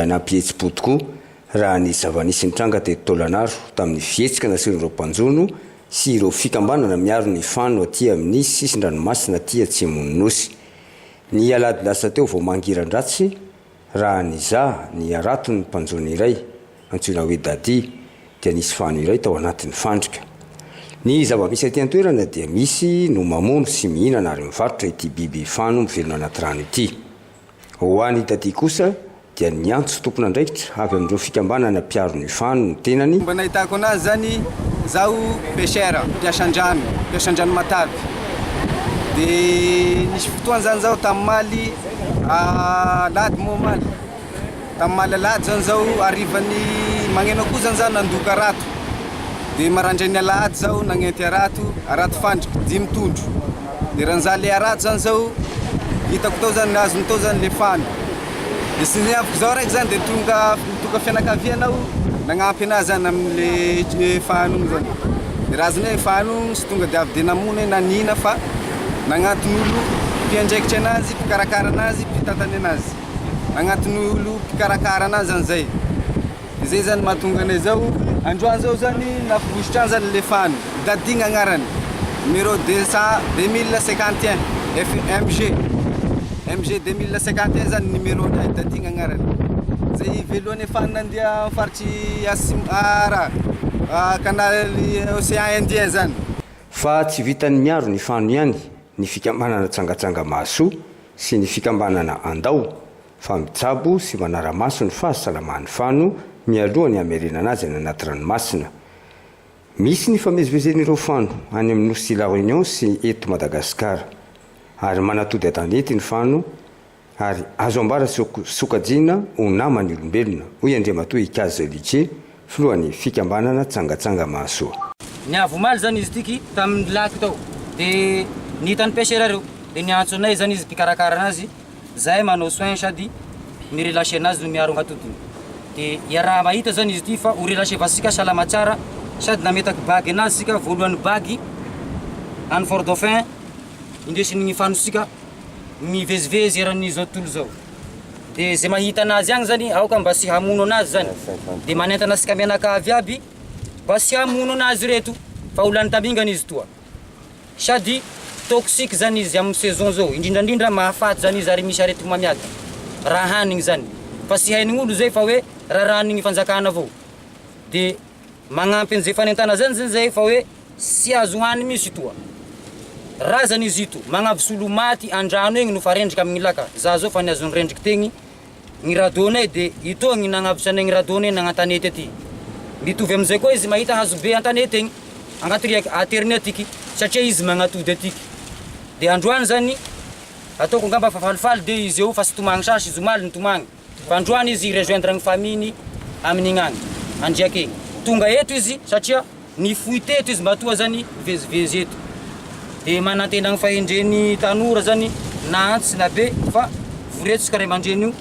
Nampihetsi-po tokoa raha ny zava-nisy nitranga teto Taolagnaro tamin'ny fihetsika nasehon'ireo mpanjono sy ireo fikambanana miaro ny fano aty amin'ny sisin-dranomasina aty atsimon'ny Nosy. Ny alahady lasa teo vao mangiran-dratsy raha nizaha ny haraton'ny mpanjono iray antsoina hoe Daddy dia nisy fano iray tao anatin'ny fandrika. Ny zava-misy aty an-toerana dia misy no mamono sy mihinana ary mivarotra ity biby fano mivelona anaty rano ity. Ho an'i Daddy kosa dia niantso tompon'andraikitra avy amin'ireo fikambanana mpiaro ny fano ny tenany, Fomba nahitako anazy zany, zaho pêcheur, mpiasa an-drano, mpiasa an-drano matavy, de nisy fotoana zany zaho tamin'ny maly alahady moa omaly, tamin'ny maly alahady zany zaho harivan'ny magneno akoho zany zaho nandoka harato, de maraindrain'ny alahady zaho nagnenty harato, harato fandriky dimy tondro. De raha nizaha le harato zany zao, hitako tao zany, azony tao zany le fano. De sy niaviko zao raiky zany de tonga nitoka fianakaviana aho nagnampy anazy zany amle fano igny zany. De raha azony hoe fano igny sy tonga de avy de namono hoe nanina fa nagnanton'olo mpiandraikitry anazy, mpikarakara anazy, mpitantany anazy. Nagnanton'olo mpikarakara anazy zany zay. Zay zany mahatonga anay zao, androany zao zany nafivosotrany zany le fano, Daddy gn'agnarany, numéro 200 2051 FMG, MG 2051 zany numéro nay, Daddy gn'agnarany, zay voalohany efa nandeha am faritry Atsimo raha canal océan indien zany. Fa tsy vitan'ny miaro ny fano ihany ny fikambanana Tsangatsanga Mahasoa sy ny fikambanana Andao fa mitsabo sy manara-maso ny fahasalaman'ny fano mialoha ny hamerenana azy any anaty ranomasina. Misy ny famezivezen'ireo fano any amin'ny nosy La Réunion sy eto Madagasikara. Ary manatody an-tanety ny fano ary azo ambara sy sokajiana ho naman'ny olombelona, hoy Andriamatoa Ikazy Lucie, filohan'ny fikambanana Tsangatsanga Mahasoa. Niavy omaly zany izy tiky tamin'ny lac tao de ny hitan'ny pêcheur reo de niantso anay zany izy mpikarakara anazy Zahay manao soin sady mi relacher anazy no miaro gn'atodiny. De iaraha mahita zany izy ity fa ho relacher-vasika salama tsara sady nametaky bague anazy sika voalohany bague any Fort Dauphin indesin'ny fanosika mivezivezy eran'izao tontolo izao. De ze mahita anazy agny zany aoka mba tsy hamono anazy zany. De manentana antsika mianakavy aby mba tsy hamono anazy reto fa ho lany tamingana izy toa. Sady toxique zany izy amin'ny saison zao, indrindra indrindra mahafaty zany izy ary misy aretigny-mamiady raha hanigny zany fa tsy hain'ny olo zay fa hoe rarahan'ny fanjakana avao de magnampy an'izay fanentana zany zany zay fa hoe tsy azo hohanigny mihintsy toa razana izy ito magnavy maty andrano egny no fa rendrika amin'ny laka, za zao fa niazon'ny rendriky tegny Ny radeau-nay dia itoa ny nagnavosanay ny radeau-nay nagnantanety aty. Mitovy amin'izay koa izy mahita hazo be antanety egny, agnaty riaka, ateriny atiky satria izy magnatody atiky. Dia androany zany, ataoko angamba fa falifaly dia izy eo fa tsy tomagny sasy izy omaly nitomagny, fa androany izy hi-rejoindre ny famille-ny amin'igny agny, andriaka egny. Tonga eto izy satria Nifoy teto izy matoa zany mivezivezy eto. De manantena ny fahendren'ny tanora zany na antsy na be fa voretsoka ray aman-dreny io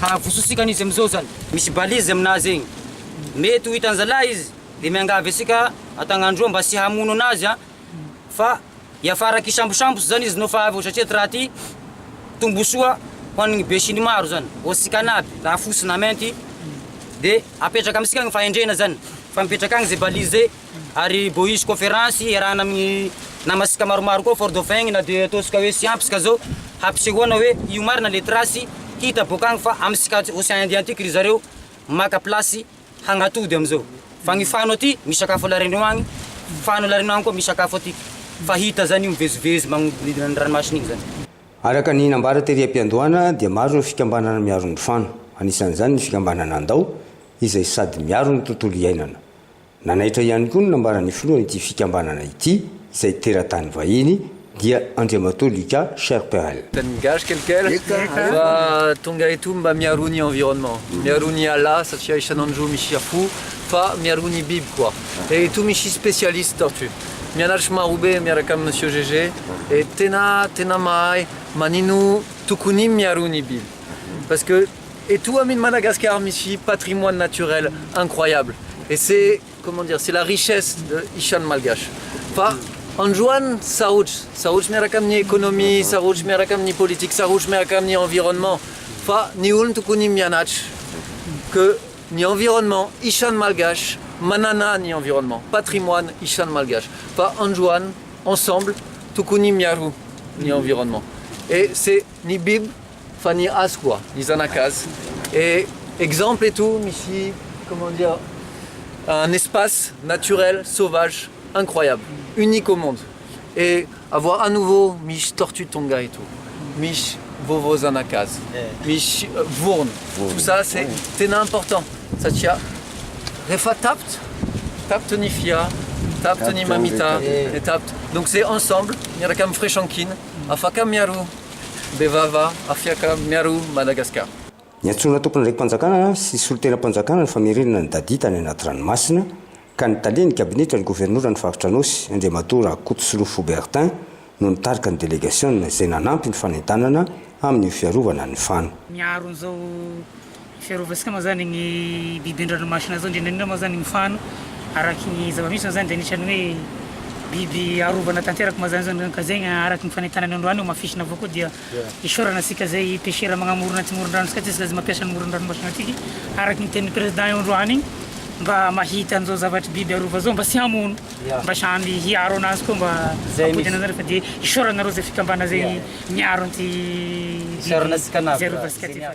havososika an'izy amizao zany. Misy balise aminazy egny. Mety ho hitan-jalahy izy de miangavy antsika antagnandroa mba tsy hamono anazy an. Fa hiafara kisambosambotra zany izy nofa avy eo satria ty raha ty tombosoa ho an'ny besinimaro zany, ho antsika anaby na fotsy na mainty de apetraka amintsika ny fahendrena zany fa mipetraka agny ze balise zay ary mbô hisy conférence iarahana amin'ny namantsika maromaro koa Fort Dauphin igny na de ataontsika hoe tsy ampy tsika zao hampisehoana hoe io marina le trace hita bôka agny fa amintsika océan Indien atiky ry zareo maka place Hagnatody amizao. Fa gny fano aty misakafo à la réunion agny, fano à la réunion agny koa misakafo aty. Fa hita zany io mivezivezy magnodidina ny ranomasina igny zany. Araka ny nambara tery am-piandohana dia maro ireo fikambanana miaro ny fano. Anisan'izany ny fikambanana Andao izay sady miaro ny tontolo iainana. Nanaitra ihany koa ny nambaran'ny filohan'ity fikambanana ity izay teratany vahiny dia Andriamatoa Lucas Scherpereel. Teny gasy kelikely fa tonga eto mba miaro ny environnement, miaro ny ala satria isan'andro misy afo fa miaro ny biby koa. Eto misy spécialiste tortue, mianatra marobe miaraka amin'i Monsieur GG et tena tena mahay manino tokony miaro ny biby parce que eto amin Madagascar misy patrimoine naturel incroyable et c'est comment dire, c'est la richesse de Ishan Malgache. Fa androany sarotra, sarotra miaraka amin'ny économie, sarotra miaraka amin'ny politique, sarotra miaraka amin'ny environnement. Fa ny olona tokony mianatra que ny environnement isan'ny malgache manana ny environnement, patrimoine isan'ny malgache. Fa androany ensemble tokony miaro ny environnement. Et c'est ny biby fa ny hazo koa, ny zanakazo. Et exemple eto misy comment dire un espace naturel sauvage incroyable, unique au monde. Et avoir à nouveau misy tortue tonga eto, misy vovo zanakazo, misy vorona, tout ça c'est tena important satria rehefa tapitra, tapitra ny fia, tapitra ny mamita, et tapitra. Donc c'est ensemble miaraka amin'ny Fresh-Ankina afaka miaro Bevava, afaka miaro Madagascar. Niantsoana tompon'andraiki-panjakana sy solontenam-panjakana ny famerenana ny dadia tany anaty ranomasina ka ny talen'ny kabinetra ny governora ny faritra Anôsy Andriamatoa Rakotosolofo Bertin no nitarika ny delegasiona izay nanampy ny fanentanana amin'io fiarovana ny fano. Miaro an'izao fiarovantsika moa zany ny biby an-dranomasina zao indrindra indrindra moa zany ny fano araky ny zava-misy moa zany dia anisan'ny hoe biby arovana tanteraka moa zany zany ka zegny araky ny fanentanana androany hamafisina avao koa dia isaorana antsika zay pêcheur magnamorona aty moron-drano tsika ty zay mampiasa ny moron-dranomasina atiky araky ny tenin'ny président io androany igny mba mahita an'izao zavatry biby arova zao mba tsy hamono mba samy hiaro anazy koa mba hampody anazy fa dia isaorana nareo zay fikambana zay miaro an'ity biby zay arovantsika ty fa dia.